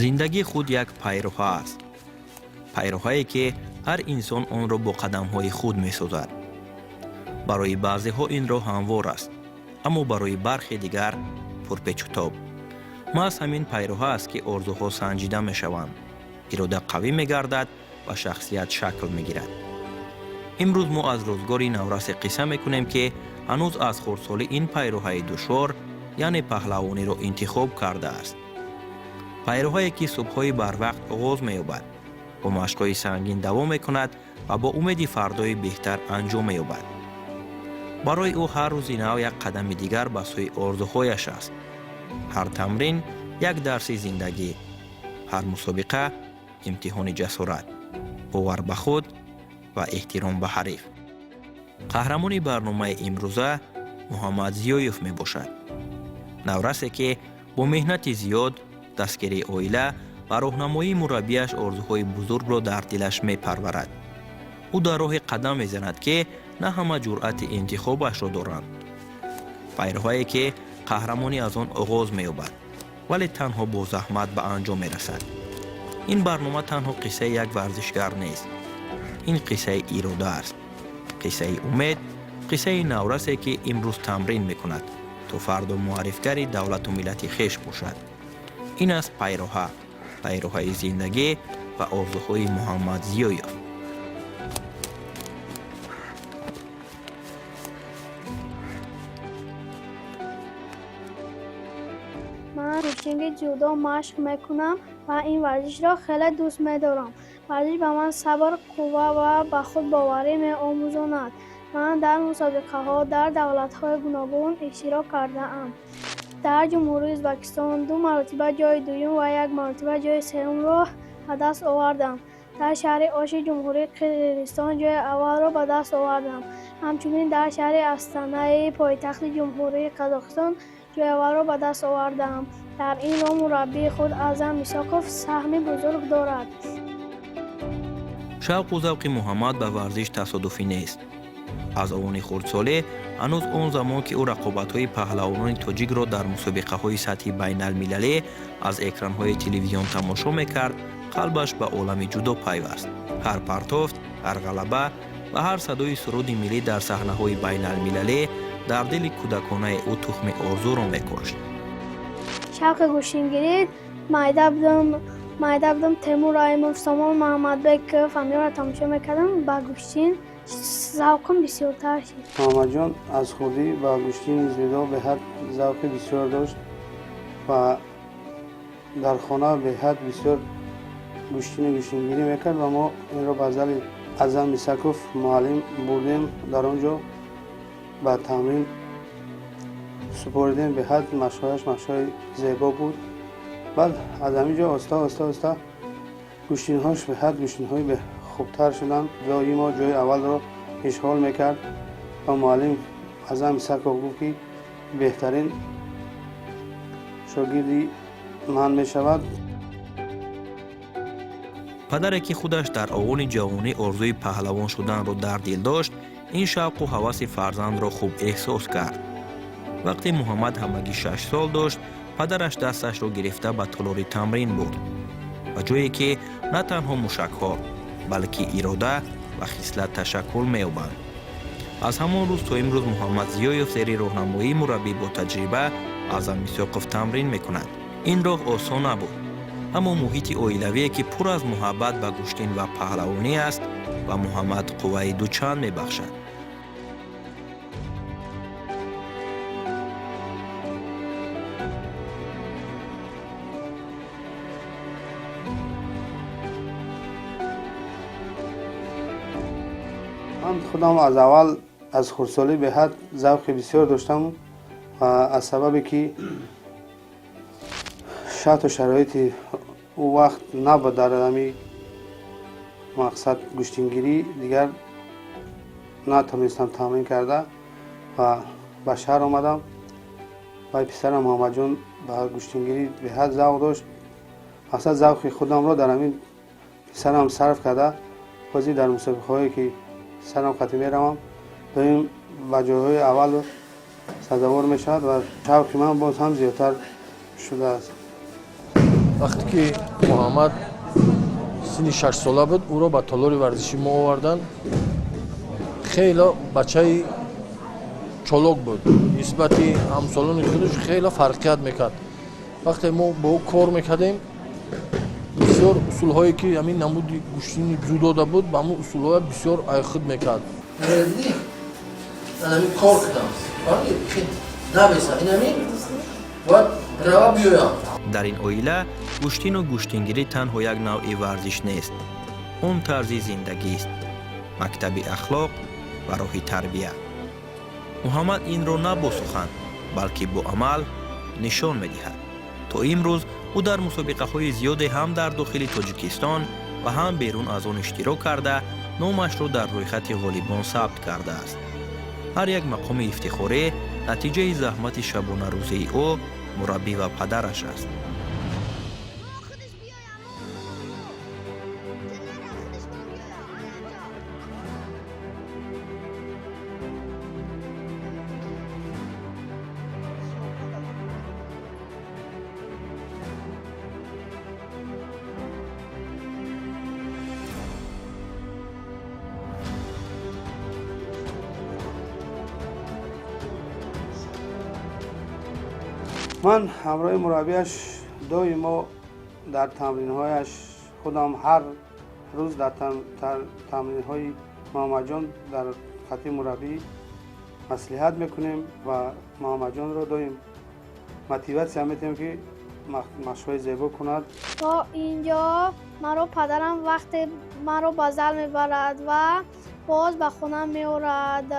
Зиндагӣ худ як пайроҳа аст, пайроҳае, ки ҳар инсон онро бо қадамҳои худ месозад. Барои баъзеҳо ин роҳ ҳамвор аст, аммо барои бархе дигар пурпечутоб. Маҳз ҳамин пайроҳа аст, ки орзуҳо санҷида мешаванд, ирода қавӣ мегардад ва шахсият шакл мегирад. Имрӯз мо аз рӯзгори наврасе қисса мекунем, ки ҳанӯз аз хурдсолӣ ин пайроҳаи душвор, яъне паҳлавониро интихоб кардааст. Пайроҳае, ки субҳҳои барвақт оғоз меёбад, бо машқҳои сангин давом мекунад ва бо умеди фардои беҳтар анҷом меёбад. Барои ӯ ҳар рӯзи нав як қадами дигар ба сӯи орзуҳояш аст, ҳар тамрин як дарси зиндагӣ, ҳар мусобиқа имтиҳони ҷасорат, бовар ба худ ва эҳтиром ба ҳариф. Қаҳрамони барномаи имрӯза Муҳаммад Зиёев мебошад, наврасе, ки бо меҳнати зиёд, дастгирии оила ва роҳнамоии мураббияш орзуҳои бузургро дар дилаш мепарварад. Ӯ дар роҳе қадам мезанад, ки на ҳама ҷуръати интихобашро доранд, пайроҳае, ки қаҳрамонӣ аз он оғоз меёбад, вале танҳо бо заҳмат ба анҷом мерасад. Ин барнома танҳо қиссаи як варзишгар нест, ин қиссаи ирода аст, қиссаи умед, қиссаи наврасе, ки имрӯз тамрин мекунад, то фардо муаррифгари давлату миллати хеш бошад. Ин аст пайроҳа, пайроҳаи зиндагӣ ва орзуҳои Муҳаммад Зиёев. Ман гӯштинги ҷудо машқ мекунам ва ин варзишро хеле дӯст медорам. Варзиш ба ман сабр, қувва ва ба худ боварӣ меомӯзонад. Ман дар мусобиқаҳо дар давлатҳои гуногун иштирок кардаам. Дар Ҷумҳурии Ӯзбекистон ду маротиба ҷойи дуюм ва як маротиба ҷойи сеюмро ба даст овардам. Дар шаҳри Оши Ҷумҳурии Қирғизистон ҷойи аввалро ба даст овардам. Ҳамчунин дар шаҳри Астанаи пойтахти Ҷумҳурии Қазоқистон ҷойи аввалро ба даст овардам. Дар ин роҳ мураббии худ Аъзам Исоқов саҳми бузург дорад. Шавқу завқи Муҳаммад ба варзиш тасодуфӣ нест. Аз овони хурдсолӣ, ҳанӯз он замон, ки ӯ рақобатҳои паҳлавонони тоҷикро дар мусобиқаҳои сатҳи байналмилалӣ аз экранҳои телевизион тамошо мекард, қалбаш ба олами ҷудо пайваст. Ҳар партофт, ҳар ғалаба ва ҳар садои суруди миллӣ дар саҳнаҳои байналмилалӣ дар дили кӯдаконаи ӯ тухми орзуро мекошт. Шавқи гӯштингирӣ майда будам. Темур Раимов, Сомон Муҳаммадбеков, ҳамёро тамошо мекардам, ба гӯштин завқам бисёртар шуд. Муҳаммадҷон аз хурдӣ ба гӯштини ҷудо беҳад завқи бисёр дошт ва дар хона беҳад бисёр гӯштину гӯштингирӣ мекард ва мо инро ба зали Аъзам Исаков муаллим бурдем, дар он ҷо ба тамрин супоридем. Беҳад машқҳояш машқҳои зебо буд. Баъд аз ҳамин ҷо оста оста оста гӯштинҳош беҳад гӯштинҳои хубтар шуданд. Доимо ҷои аввалро ишғол мекард ва муаллим Аъзам Исаков гуфт, ки беҳтарин шогирди ман мешавад. Падаре, ки худаш дар овони ҷавонӣ орзуи паҳлавон шуданро дар дил дошт, ин шавқу ҳаваси фарзандро хуб эҳсос кард. Вақте Муҳаммад ҳамагӣ 6 сол дошт, падараш дасташро гирифта ба толори тамрин бурд, ба ҷое, ки на танҳо мушакҳо, балки ирода ва хислат ташаккул меёбанд. Аз ҳамон рӯз то имрӯз Муҳаммад Зиёев зери роҳнамоии мураббӣ бо таҷриба Аъзам Исоқов тамрин мекунад. Ин роҳ осон набуд, аммо муҳити оилавие, ки пур аз муҳаббат ба гӯштин ва паҳлавонӣ аст, ба Муҳаммад қувваи дучанд мебахшад. Ман худам аз аввал, аз хурдсолӣ беҳад завқи бисёр доштам ва аз сабабе ки шарту шароити ӯ вақт набуд дар ҳами мақсад гӯштингирӣ, дигар натонистам тамрин карда ва ба шаҳр омадам. Вай писарам Муҳаммадҷон ба гӯштингирӣ беҳад завқ дошт. Мақсад завқи худамро дар ҳамин писарам сарф карда, ҳозир дар мусобиқаҳое ки писарам қатӣ меравам, доим ба ҷойҳои аввал сазовор мешавад ва шавқи ман боз ҳам зиёдтар шудааст. Вақте ки Муҳаммад синни 6 сола буд, ӯро ба толори варзишӣ мо оварданд. Хело бачаи чолок буд, нисбати ҳамсолони худаш хело фарқият мекард. Вақте мо бо ӯ кор мекардем, бисёр усулҳое ки ҳамин намуди гӯштини дзюдода буд, ба ҳамун усулҳоя бисёр айхуд мекард. Ҳамин кор кардам, навеса инамин бояд рава биёям. Дар ин оила гӯштину гӯштингирӣ танҳо як навъи варзиш нест, он тарзи зиндагист, мактаби ахлоқ ва роҳи тарбия. Муҳаммад инро на бо сухан, балки бо амал нишон медиҳад. То имрӯз ӯ дар мусобиқаҳои зиёде ҳам дар дохили Тоҷикистон ва ҳам берун аз он иштирок карда, номашро дар рӯйхати ғолибон сабт кардааст. Ҳар як мақоми ифтихорӣ натиҷаи заҳмати шабонарӯзии ӯ, мураббӣ ва падараш аст. Ман ҳамроҳи мураббияш доимо дар тамринҳояш худам ҳар рӯз дар тамринҳои Муҳаммадҷон дар хати мураббӣ маслиҳат мекунем ва Муҳаммадҷонро доим мотиватсия метиҳем, ки машқҳои зебо кунад. То инҷо маро падарам вақте маро ба зал мебарад ва боз ба хона меорад.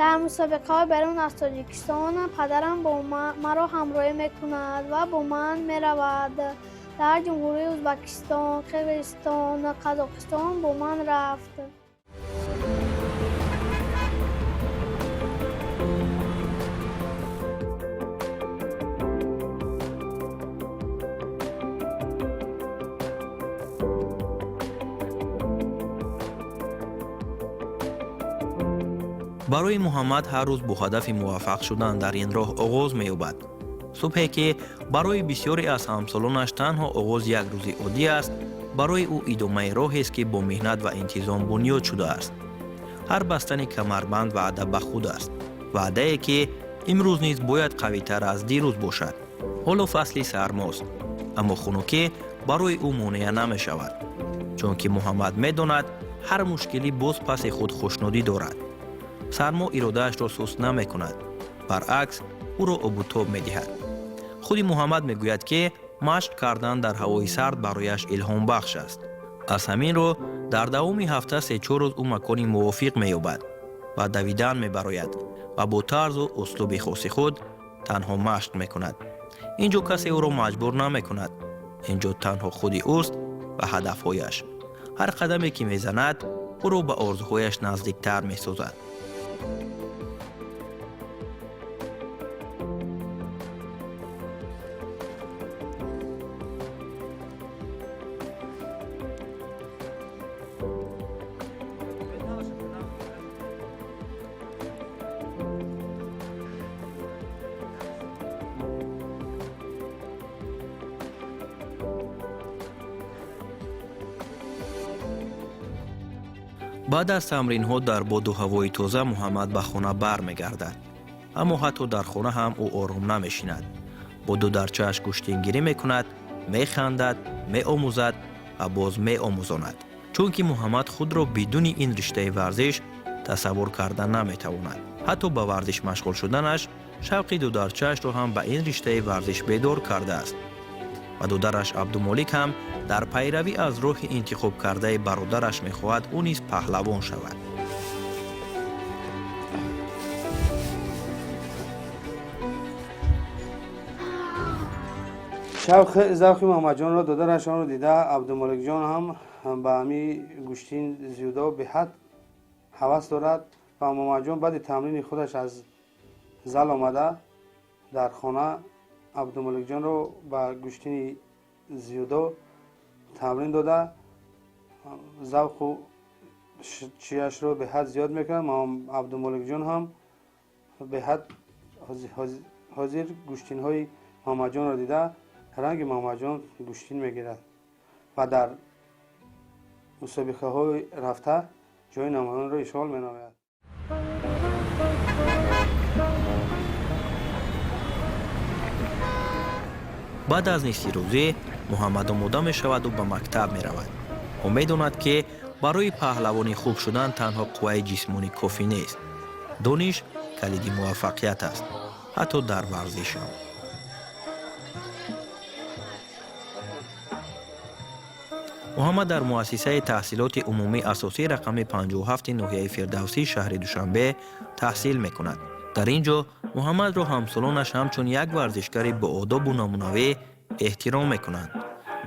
Дар мусобиқаҳои берун аз Тоҷикистон падарам маро ҳамроҳӣ мекунад ва бо ман меравад. Дар Ҷумҳурии Ӯзбекистон, Қирғизистон, Қазоқистон бо ман рафт. Барои Муҳаммад ҳар рӯз бо ҳадафи муваффақ шудан дар ин роҳ оғоз меёбад. Субҳе ки барои бисёре аз ҳамсолонаш танҳо оғози як рӯзи оддӣ аст, барои ӯ идомаи роҳест, ки бо меҳнат ва интизом бунёд шудааст. Ҳар бастани камарбанд ваъда ба худ аст, ваъдае ки имрӯз низ бояд қавитар аз дирӯз бошад. Ҳоло фасли сармост, аммо хунукӣ барои ӯ монеа намешавад, чунки Муҳаммад медонад, ҳар мушкилӣ боз паси худ хушнудӣ дорад. Сармо иродаашро суст намекунад, баръакс, ӯро обутоб медиҳад. Худи Муҳаммад мегӯяд, ки машқ кардан дар ҳавои сард барояш илҳомбахш аст. Аз ҳамин рӯ дар давоми ҳафта се-чор рӯз ӯ макони мувофиқ меёбад ва давидан мебарояд ва бо тарзу услуби хоси худ танҳо машқ мекунад. Ин ҷо касе ӯро маҷбур намекунад. Ин ҷо танҳо худи ӯст ва ҳадафҳояш. Ҳар қадаме ки мезанад, ӯро ба орзуҳояш наздиктар месозад. Баъд аз тамринҳо дар боду ҳавои тоза Муҳаммад ба хона бармегардад, аммо ҳатто дар хона ҳам ӯ ором намешинад. Бо дударчааш гӯштингирӣ мекунад, механдад, меомӯзад ва боз меомӯзонад, чунки Муҳаммад худро бидуни ин риштаи варзиш тасаввур карда наметавонад. Ҳатто ба варзиш машғул шуданаш шавқи дударчаашро ҳам ба ин риштаи варзиш бедор кардааст ва додараш Абдумолик ҳам дар пайравӣ аз роҳи интихобкардаи бародараш мехоҳад ӯ низ паҳлавон шавад. Шавқи завқи Муҳаммадҷонро додарашонро дида, Абдумоликҷон ҳам ба ҳами гӯштин дзюдо беҳад ҳавас дорад ва Муҳаммадҷон баъди тамрини худаш аз зал омада, дар хона Абдумоликҷонро ба гӯштини дзюдо тамрин дода, завқу чияшро беҳад зиёд мекунад. Абдумоликҷон ҳам беҳад ҳозир гӯштинҳои Муҳаммадҷонро дида Ранги Муҳаммадҷон гӯштин мегирад ва дар мусобиқаҳои рафта ҷои намоёнро ишғол менамояд. Баъд аз нисфирӯзӣ Муҳаммад омода мешаваду ба мактаб меравад. Ӯ медонад, ки барои паҳлавони хуб шудан танҳо қувваи ҷисмонӣ кофӣ нест. Дониш калиди муваффақият аст, ҳатто дар варзишам. Муҳаммад дар муассисаи таҳсилоти умумӣ асосии рақами 57 ноҳияи Фирдавсии шаҳри Душанбе таҳсил мекунад. Дар ин ҷо Муҳаммадро ҳамсолонаш ҳамчун як варзишгари боодобу намунавӣ эҳтиром мекунанд.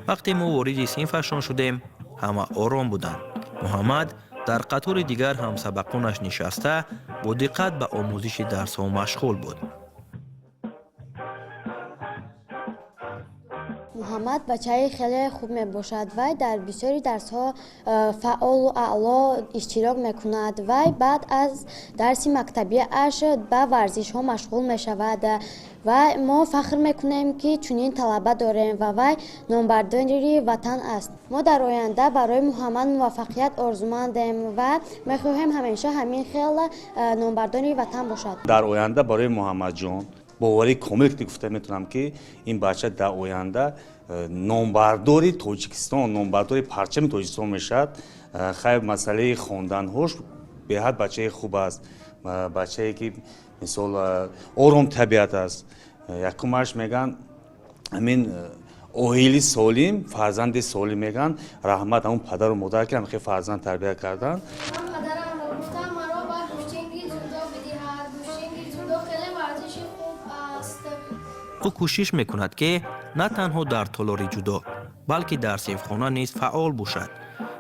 Вақте мо вориди синфашон шудем, ҳама ором буданд. Муҳаммад дар қатори дигар ҳамсабақонаш нишаста, бо диққат ба омӯзиши дарсҳо машғул буд. Муҳаммад бачаи хеле хуб мебошад. Вай дар бисёри дарсҳо фаъолу аъло иштирок мекунад. Вай баъд аз дарси мактабиаш ба варзишҳо машғул мешавад. Ва мо фахр мекунем, ки чунин талаба дорем ва вай номбардори ватан аст. Мо дар оянда барои Муҳаммад муваффақият орзумандем ва мехоҳем ҳамеша ҳамин хел номбардори ватан бошад. Дар оянда барои Муҳаммадҷон боварӣ комил гуфта метавонам, ки ин бача дар оянда номбардори Тоҷикистон, номбардори парчами Тоҷикистон мешавад. Хайр, масъалаи хонданҳош беҳад бачаи хуб аст, бачае ки мисол ором табиат аст. Якумаш мегӯянд, ҳамин оили солим фарзанди солим мегӯянд. Раҳмат ҳамун падару модар, ки ҳамхел фарзанд тарбия карданд. Ӯ кӯшиш мекунад, ки на танҳо дар толори ҷудо, балки дар синфхона низ фаъол бошад,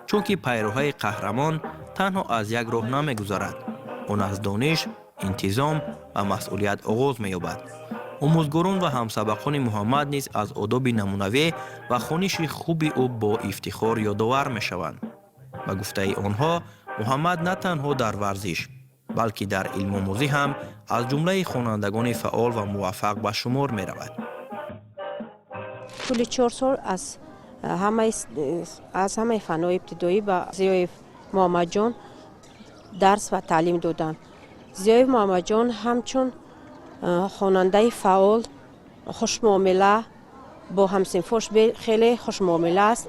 чунки пайроҳаи қаҳрамон танҳо аз як роҳ намегузарад. Он аз дониш, интизом ва масъулият оғоз меёбад. Омӯзгорон ва ҳамсабақони Муҳаммад низ аз одоби намунавӣ ва хониши хуби ӯ бо ифтихор ёдовар мешаванд. Ба гуфтаи онҳо, Муҳаммад на танҳо дар варзиш, балки дар илмомӯзӣ ҳам аз ҷумлаи хонандагони фаъол ва муваффақ ба шумор меравад. Тӯли 4 сол аз ҳамаи фанҳои ибтидоӣ ба Зиёев Муҳаммадҷон дарс ва таълим доданд. Зиёев Муҳаммадҷон ҳамчун хонандаи фаъол, хушмуомила, бо ҳамсинфош хеле хушмуомила аст,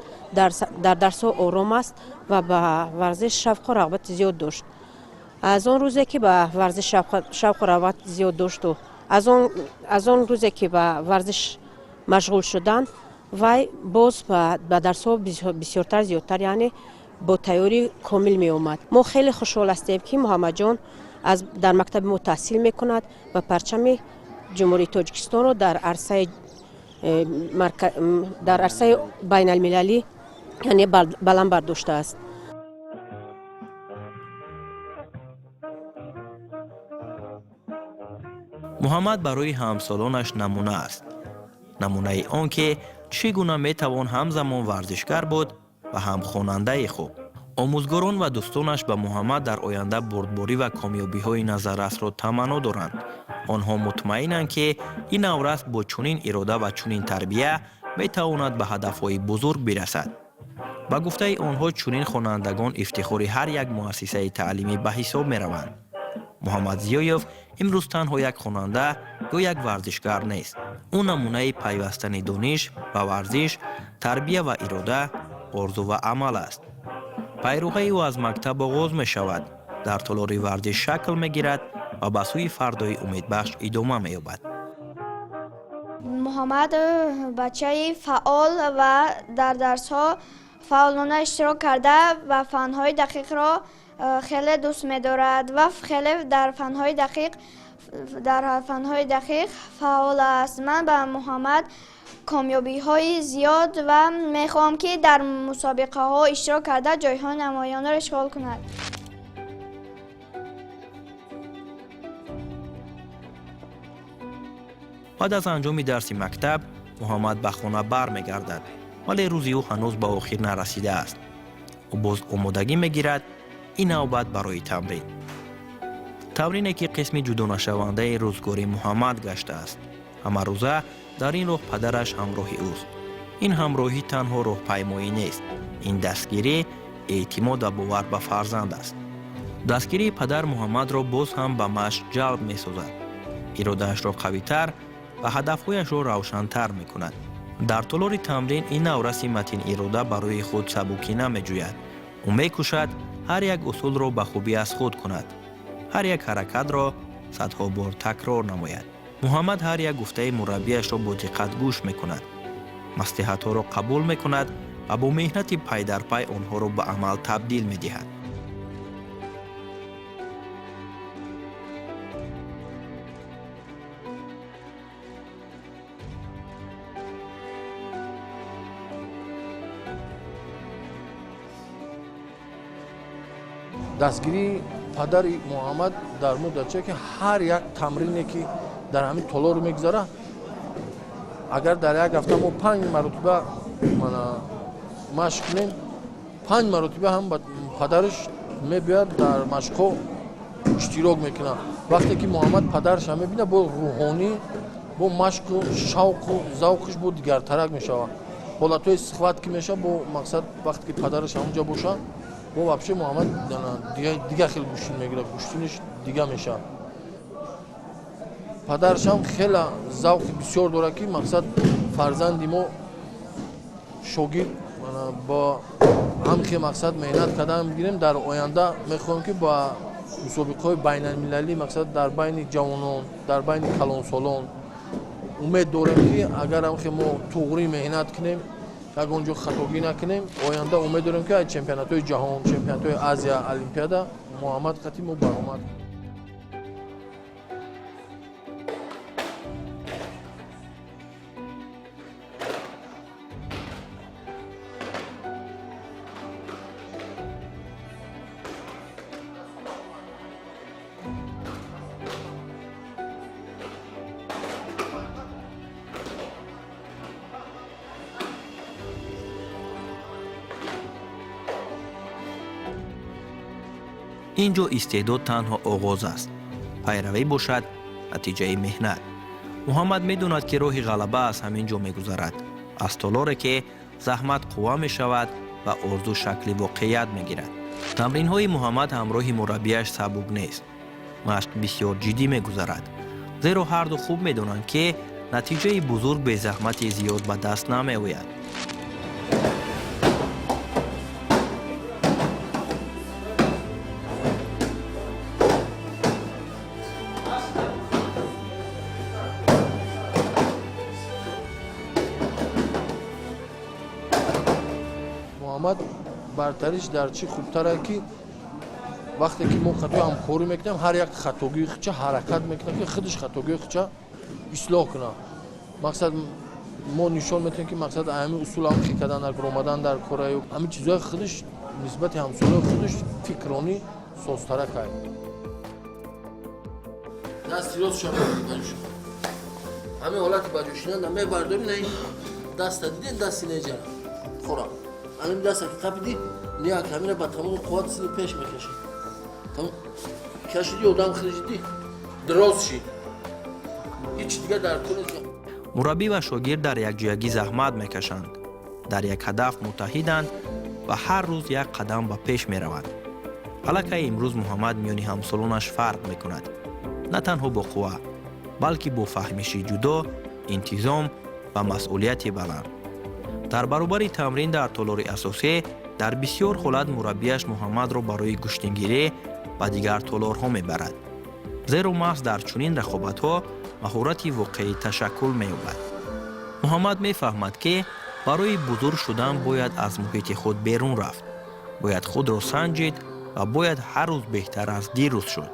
дар дарсҳо ором аст ва ба варзиш шавқу рағбати зиёд дошт. Аз он рӯзе ки ба варзиш шавқу рағбат зиёд дошту аз он рӯзе ки ба варзиш машғул шуданд, вай боз ба дарсҳо бисёртар, зиёдтар, яъне бо тайёрии комил меомад. Мо хеле хушҳол ҳастем, ки Муҳаммадҷон дар мактаби мо таҳсил мекунад ва парчами Ҷумҳурии Тоҷикистонро дар арсаи байналмилалӣ, яъне, баланд бардоштааст. Муҳаммад барои ҳамсолонаш намуна аст, намунаи он ки чӣ гуна метавон ҳамзамон варзишгар буд ва ҳам хонандаи хуб. Омӯзгорон ва дӯстонаш ба Муҳаммад дар оянда бурдборӣ ва комёбиҳои назаррасро таманно доранд. Онҳо мутмаинанд, ки ин наврас бо чунин ирода ва чунин тарбия метавонад ба ҳадафҳои бузург бирасад. Ба гуфтаи онҳо, чунин хонандагон ифтихори ҳар як муассисаи таълимӣ ба ҳисоб мераванд. Муҳаммад Зиёев имрӯз танҳо як хонанда ё як варзишгар нест. Ӯ намунаи пайвастани дониш ва варзиш, тарбия ва ирода, орзу ва амал аст. Пайроҳаи ӯ аз мактаб оғоз мешавад, дар толори варзиш шакл мегирад ва ба сӯи фардои умедбахш идома меёбад. Муҳаммад бачаи фаъол ва дар дарсҳо фаъолона иштирок карда ва фанҳои дақиқро хеле дӯст медорад ва хеле дар фанҳои дақиқ фаъол аст. Ман ба Муҳаммад комёбиҳои зиёд ва мехоҳам, ки дар мусобиқаҳо иштирок карда, ҷойҳои намоёнро ишғол кунад. Баъд аз анҷоми дарси мактаб Муҳаммад ба хона бармегардад, вале рӯзи ӯ ҳанӯз ба охир нарасидааст. Ӯ боз омодагӣ мегирад, ин навбат барои тамрин, тамрине ки қисми ҷудонашавандаи рӯзгори Муҳаммад гаштааст. Ҳамарӯза Дар ин роҳ падараш ҳамроҳи ӯст. Ин ҳамроҳӣ танҳо роҳпаймоӣ нест, ин дастгирӣ, эътимод ва бовар ба фарзанд аст. Дастгирии падар Муҳаммадро боз ҳам ба машқ ҷалб месозад, иродаашро қавитар ва ҳадафҳояшро равшантар мекунад. Дар толори тамрин ин навраси матинирода барои худ сабукӣ намеҷӯяд. Ӯ мекӯшад ҳар як усулро ба хубӣ аз худ кунад, ҳар як ҳаракатро садҳо бор такрор намояд. Муҳаммад ҳар як гуфтаи мураббиашро бо диққат гӯш мекунад, маслиҳатҳоро қабул мекунад ва бо меҳнати пайдарпай онҳоро ба амал табдил медиҳад. Дастгирии падари Муҳаммад дар муддатча, ки ҳар як тамрине, ки дар ҳамин толор мегузарад, агар дар як ҳафта мо 5 маротиба машқ кунем, 5 маротиба ҳам падараш мебиёяд, дар машқҳо иштирок мекунад. Вақте ки Муҳаммад падараша мебинад, бо рӯҳонӣ, бо машқу шавқу завқаш бо дигартарак мешавад. Ҳолатҳои сихват ки мешавад, бо мақсад вақте ки падараш ҳамонҷа бошад, бо вообще Муҳаммад дига хел гӯштин мегирад, гӯштинаш дига мешавад. Падарашам хеле завқи бисёр дорад, ки мақсад фарзанди мо шогирд бо ҳамхе мақсад меҳнат кардан бигирем. Дар оянда мехоҳем, ки ба мусобиқаҳои байналмилалӣ, мақсад дар байни ҷавонон, дар байни калонсолон, умед дорем, ки агар ҳамхе мо туғрӣ меҳнат кунем, ягон ҷо хатогӣ накунем, оянда умед дорем, ки чемпионатҳои ҷаҳон, чемпионатҳои Азия, Олимпиада Муҳаммад қатӣ мо баромад. Ин ҷо истеъдод танҳо оғоз аст, пайравӣ бошад натиҷаи меҳнат. Муҳаммад медонад, ки роҳи ғалаба аз ҳамин ҷо мегузарад, аз толоре, ки заҳмат қувва мешавад ва орзу шакли воқеият мегирад. Тамринҳои Муҳаммад ҳамроҳи мураббиаш сабук нест. Машқ бисёр ҷиддӣ мегузарад, зеро ҳарду хуб медонанд, ки натиҷаи бузург бе заҳмати зиёд ба даст намеояд. Муҳаммад бартариш дар чӣ хубтара, ки вақте ки мо хатои ҳамкорӣ мекунем, ҳар як хатогии худча ҳаракат мекунад, ки худаш хатогии худча ислоҳ кунад. Мақсад мо нишон метавонем, ки мақсад ҳамин усул ҳам кардан дар омадан дар кораю ҳамин чизҳои худаш нисбати ҳамсолаи худаш фикронӣ созтара кард. Дасти рост шава ҳамин ҳолати ба ҷошинанда мебардорӣ, на даста дидед, дасти неҷара хӯра, ҳамин даста ки қапидӣ, ниак ҳамина ба тамоми қувват сини пеш мекашӣ, кашиди, одам хирижидӣ, дроз шид, ҳеч дига дар кор нест. Мураббӣ ва шогирд дар якҷоягӣ заҳмат мекашанд, дар як ҳадаф муттаҳиданд ва ҳар рӯз як қадам ба пеш мераванд. Аллакай имрӯз Муҳаммад миёни ҳамсолонаш фарқ мекунад, на танҳо бо қувва, балки бо фаҳмиши ҷудо, интизом ва масъулияти баланд. Дар баробари тамрин дар толори асосӣ, дар бисёр ҳолат мураббиаш Муҳаммадро барои гӯштингирӣ ба дигар толорҳо мебарад, зеро маҳз дар чунин рақобатҳо маҳорати воқеӣ ташаккул меёбад. Муҳаммад мефаҳмад, ки барои бузург шудан бояд аз муҳити худ берун рафт, бояд худро санҷид ва бояд ҳар рӯз беҳтар аз дирӯз шуд.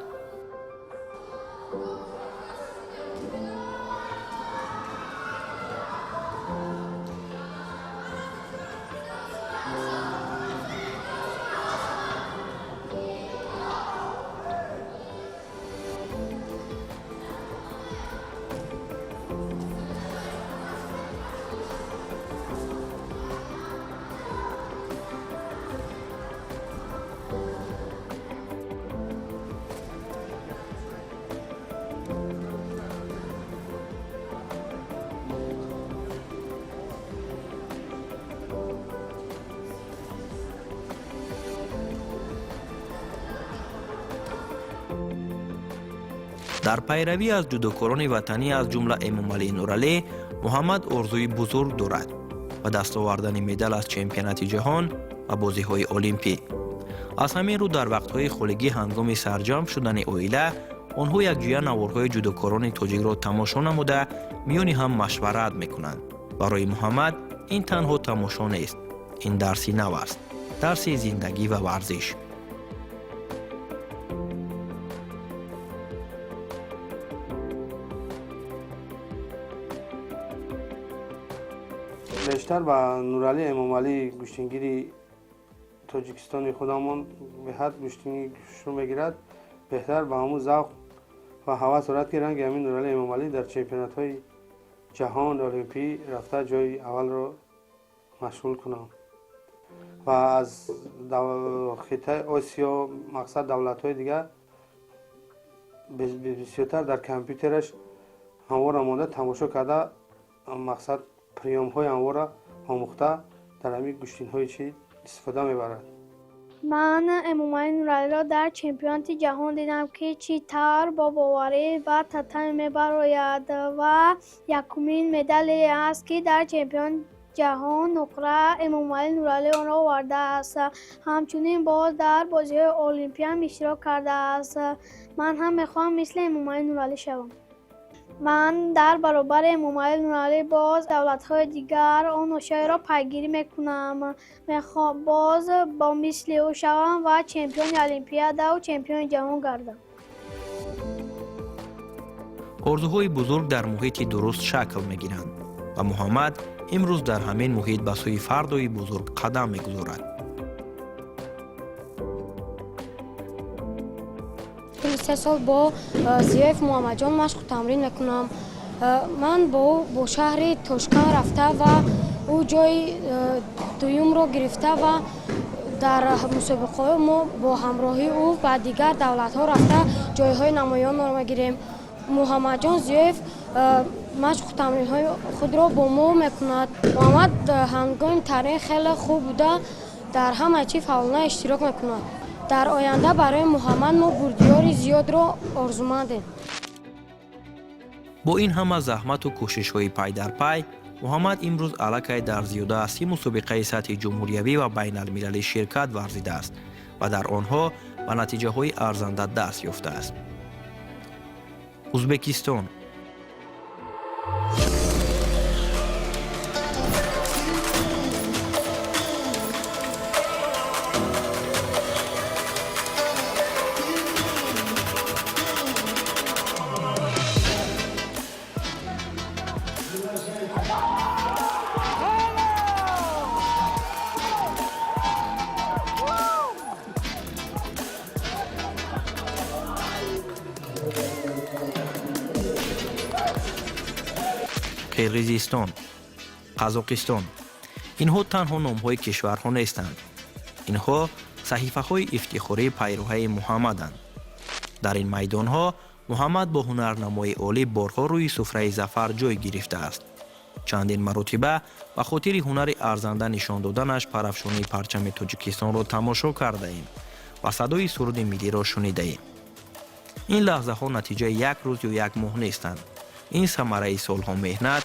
Дар пайравӣ аз ҷудокорони ватанӣ, аз ҷумла Эмомалӣ Нуралӣ, Муҳаммад орзуи бузург дорад: ба даст овардани медал аз чемпионати ҷаҳон ва бозиҳои олимпӣ. Аз ҳамин рӯ дар вақтҳои холигӣ, ҳангоми сарҷамъ шудани оила, онҳо якҷоя наворҳои ҷудокорони тоҷикро тамошо намуда, миёни ҳам машварат мекунанд. Барои Муҳаммад ин танҳо тамошо нест, ин дарси нав аст, дарси зиндагӣ ва варзиш. Бештар ба Нуралӣ Эмомалӣ, гӯштингири Тоҷикистони худамон, беҳад гӯштинӣ шурӯъ мегирад. Беҳтар ба ҳамун завқ ва ҳавас дорад, ки ранги ҳамин Нуралӣ Эмомалӣ дар чемпионатҳои ҷаҳон, олимпӣ рафта, ҷои аввалро машғул кунам ва аз хитаи Осиё, мақсад, давлатҳои дигар бисёртар дар компютераш ҳамвора монда, тамошо карда, мақсад, приёмҳои ҳамвора омӯхта, дар ҳамин гӯштинҳои чӣ истифода мебарад. Ман Эмомалӣ Нуралиро дар чемпионати ҷаҳон дидам, ки чӣ тавр бо боварӣ ба татами мебарояд ва якумин медале аст, ки дар чемпионати ҷаҳон нуқра Эмомалӣ Нуралӣ онро овардааст. Ҳамчунин боз дар бозиҳои олимпиам иштирок кардааст. Ман ҳам мехоҳам мисли Эмомалӣ Нуралӣ шавам. Ман дар баробари Эмомалӣ Нуралӣ боз давлатҳои дигар он ошёиро пайгирӣ мекунам. Мехоҳам боз бо мисли ӯ шавам ва чемпиони олимпиадаву чемпиони ҷаҳон гардам. Орзуҳои бузург дар муҳити дуруст шакл мегиранд ва Муҳаммад имрӯз дар ҳамин муҳит ба сӯи фардои бузург қадам мегузорад. Тӯли 3 сол бо Зиёев Муҳаммадҷон машқу тамрин мекунам. Ман бо ӯ бо шаҳри Тошканд рафта ва ӯ ҷои дуюмро гирифта ва дар мусобиқаҳо мо бо ҳамроҳии ӯ ба дигар давлатҳо рафта, ҷойҳои намоёнро мегирем. Муҳаммадҷон Зиёев машқу тамринҳои худро бо мо мекунад. Муҳаммад ҳангоми тамрин хеле хуб буда, дар ҳама чиз фаъолона иштирок мекунад. Дар оянда барои Муҳаммад мо бурдиёри зиёдро орзумандем. Бо ин ҳама заҳмату кӯшишҳои пай дар пай, Муҳаммад имрӯз аллакай дар зиёда аз 30 мусобиқаи сатҳи ҷумҳуриявӣ ва байналмилалӣ ширкат варзидааст ва дар онҳо ба натиҷаҳои арзанда даст ёфтааст. Узбекистон. Қирғизистон, Қазоқистон — инҳо танҳо номҳои кишварҳо нестанд, инҳо саҳифаҳои ифтихории пайроҳаи Муҳаммаданд. Дар ин майдонҳо Муҳаммад бо ҳунарнамои олӣ борҳо рӯи суфраи зафар ҷой гирифтааст. Чандин маротиба ба хотири ҳунари арзанда нишон доданаш парафшонии парчами Тоҷикистонро тамошо кардаем ва садои суруди миллиро шунидаем. Ин лаҳзаҳо натиҷаи як рӯз ё як моҳ нестанд, ин самараи солҳо меҳнат,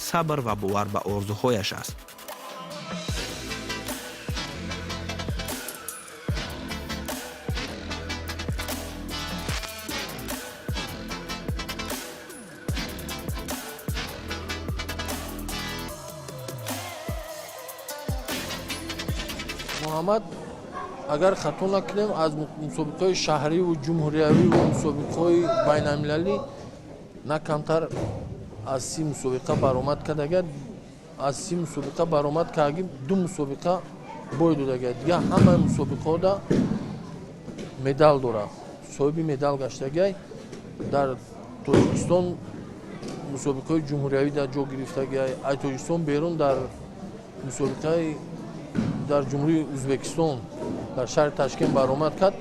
сабр ва бовар ба орзуҳояш аст. Муҳаммад, агар хато накунем, аз мусобиқаҳои шаҳриву ҷумҳуриявиву мусобиқаҳои байналмилалӣ на камтар аз 30 мусобиқа баромад кардага. Аз 30 мусобиқа баромад кардаги, ду мусобиқа бой додага, дигар ҳамаи мусобиқаҳода медал дорад, соҳиби медал гаштагай. Дар Тоҷикистон мусобиқаҳои ҷумҳуриявӣ дар ҷо гирифтагай, аз Тоҷикистон берун дар мусобиқаи дар Ҷумҳурии Узбекистон, дар шаҳри Ташкент баромад кард,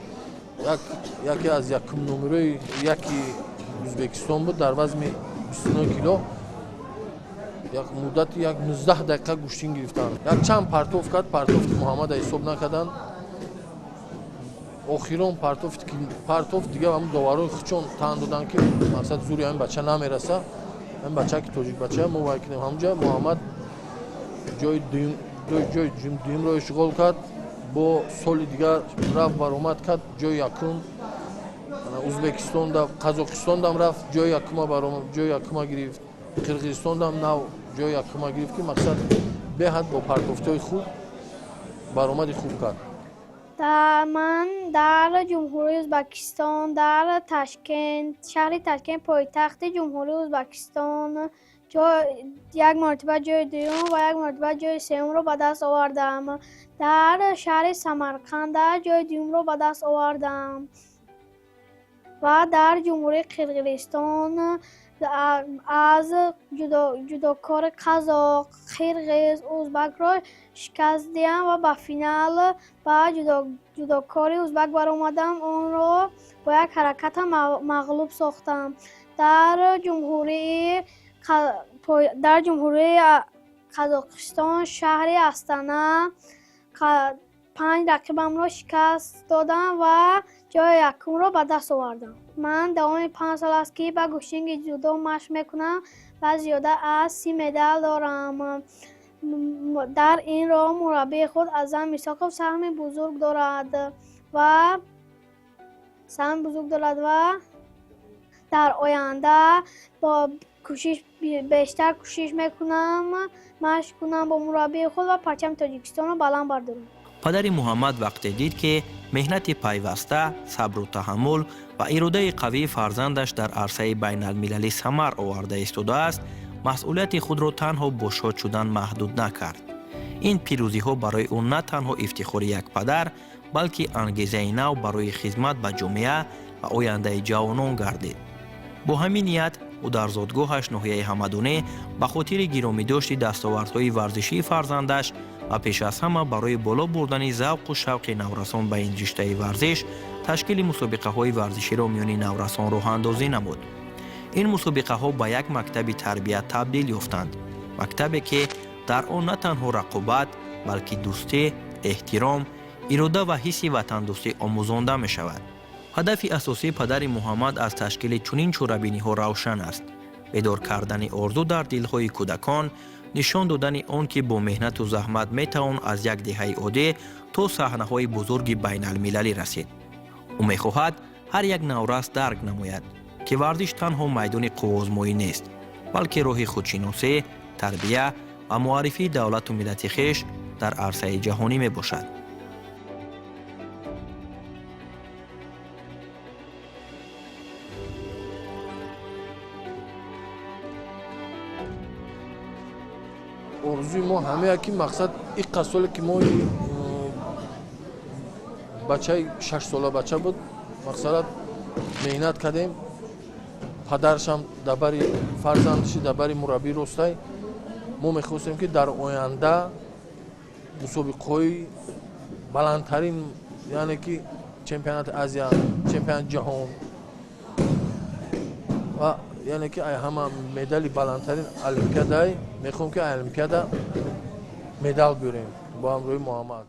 яке аз якум номерои яки Узбекистон буд. Дар вазми 29 кило як муддати як 19 дақиқа гӯштин гирифтанд. Як чанд партов кард, партовти Муҳаммада ҳисоб накарданд. Охирон партофт, дига ҳамн доварои худшон тан доданд, ки мақсад зури ҳамин бача намераса, ҳамин бача ки тоҷик бача мо вай кунем. Ҳамунҷа Муҳаммад ҷои дуюмро ишғол кард. Бо соли дигар рафт, баромад кард, ҷои якум. Узбекистонда, Қазоқистондам рафт, ҷои якума баромад, ҷои якума гирифт. Қирғизистондам нав ҷои якума гирифт, ки мақсад беҳад бо партофтҳои хуб баромади хуб кард. Ман дар Ҷумҳурии Ӯзбекистон, дар Ташкент, шаҳри Ташкент, пойтахти Ҷумҳурии Ӯзбекистон, як маротиба ҷои дуюм ва як маротиба ҷои сеюмро ба даст овардам. Дар шаҳри Самарқанда ҷои дуюмро ба даст овардам ва дар Ҷумҳурии Қирғизистон аз ҷудокори қазоқ, қирғиз, узбакро шикаст диҳам ва ба финал ба ҷудокори узбак баромадам. Онро бо як ҳаракатам мағлуб сохтам. Дар Ҷумҳурии Қазоқистон, шаҳри Астана, 5 рақибамро шикаст додам ва ҷои якумро ба даст овардам. Ман давоми 5 сол аст, ки ба гӯштинги ҷудо машқ мекунам ва зиёда аз 30 медал дорам. Дар ин роҳ мураббии худ Аъзам Исоқов саҳми бузург дорад ва дар оянда бо бештар кӯшиш мекунам, машқ кунам бо мураббии худ ва парчами Тоҷикистонро баланд бардорам. Падари Муҳаммад вақте дид, ки меҳнати пайваста, сабру таҳаммул ва иродаи қавии фарзандаш дар арсаи байналмилалӣ самар оварда истодааст, масъулияти худро танҳо бо шод шудан маҳдуд накард. Ин пирӯзиҳо барои ӯ на танҳо ифтихори як падар, балки ангезаи нав барои хизмат ба ҷомеа ва ояндаи ҷавонон гардид. Бо ҳамин ният ӯ дар зодгоҳаш ноҳияи Ҳамадонӣ ба хотири гиромидошти дастовардҳои варзишии фарзандаш ва пеш аз ҳама барои боло бурдани завқу шавқи наврасон ба ин риштаи варзиш ташкили мусобиқаҳои варзиширо миёни наврасон роҳандозӣ намуд. Ин мусобиқаҳо ба як мактаби тарбия табдил ёфтанд, мактабе ки дар он на танҳо рақобат, балки дӯстӣ, эҳтиром, ирода ва ҳисси ватандӯстӣ омӯзонда мешавад. Ҳадафи асосии падари Муҳаммад аз ташкили чунин чорабиниҳо равшан аст: бедор кардани орзу дар дилҳои кӯдакон, нишон додани он ки бо меҳнату заҳмат метавон аз як деҳаи оддӣ то саҳнаҳои бузурги байналмилалӣ расид. Ӯ мехоҳад ҳар як наврас дарк намояд, ки варзиш танҳо майдони қувваозмоӣ нест, балки роҳи худшиносӣ, тарбия ва муаррифии давлату миллати хеш дар арсаи ҷаҳонӣ мебошад. Орзуи мо ҳамея, ки мақсад иққа соле ки мо бачаи 6-сола бача буд, мақсадат меҳнат кардем. Падаршам дар бари фарзандши, дар бари мураббӣ ростай. Мо мехостем, ки дар оянда мусобиқаҳои баландтарин, яъне ки чемпионати Азия, чемпионати ҷаҳон ва яъне ки ҳама медали баландтарин олимпиадай, мехоҳем, ки олимпиада медал биёрем бо ҳамроҳи Муҳаммад.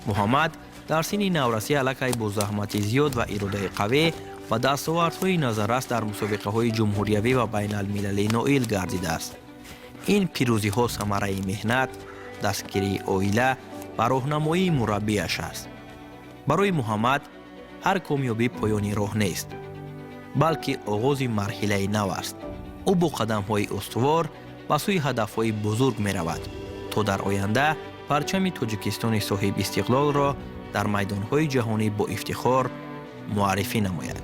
Муҳаммад дар синни наврасӣ аллакай бо заҳмати зиёд ва иродаи қавӣ ва дастовардҳои назаррас дар мусобиқаҳои ҷумҳуриявӣ ва байналмилалӣ ноил гардидааст. Ин пирӯзиҳо самараи меҳнат, дастгирии оила ва роҳнамоии мураббиаш аст. Барои Муҳаммад ҳар комёбӣ поёни роҳ нест, балки оғози марҳилаи нав аст. Ӯ бо қадамҳои устувор ба сӯи ҳадафҳои бузург меравад, то дар оянда парчами Тоҷикистони соҳибистиқлолро дар майдонҳои ҷаҳонӣ бо ифтихор муаррифӣ намояд.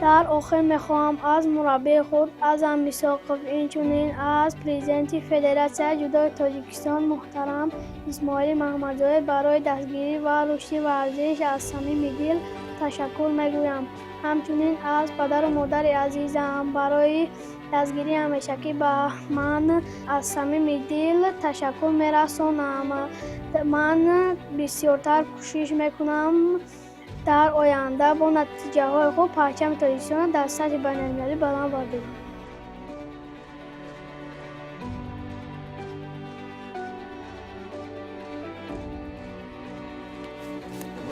Дар охир мехоҳам аз мураббии худ Аъзам Исоқов, инчунин аз президенти Федератсияи ҷудои Тоҷикистон муҳтарам Исмоили Маҳмадзоев барои дастгирӣ ва рушди варзиш аз самими дил ташаккур мегӯям. Ҳамчунин аз падару модари азизам барои дастгирии ҳамешагӣ ба ман аз самими дил ташаккур мерасонам. Ман бисёртар кӯшиш мекунам дар оянда бо натиҷаҳои хуб парчами Тоҷикистонро дар сатҳи байналмилалӣ баланд бардорам.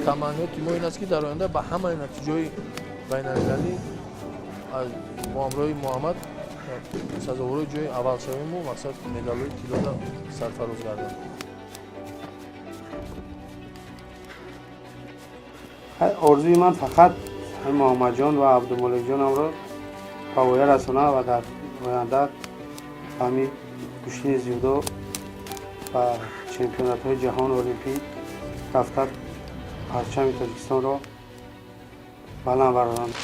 Таманниёти мо ин аст, ки дар оянда ба ҳамаи натиҷаҳои байналмилалӣ бо ҳамроҳи Муҳаммад сазовори ҷои аввал шавему, мақсад, медалҳои тиллода сарфароз гардем. Орзуи ман фақат Муҳаммадҷон ва Абдумоликҷонамро ба воя расона ва дар оянда ҳамин гӯштини дзюдо ба чемпионатҳои ҷаҳон, олимпӣ рафта, парчами Тоҷикистонро баланд бароранд.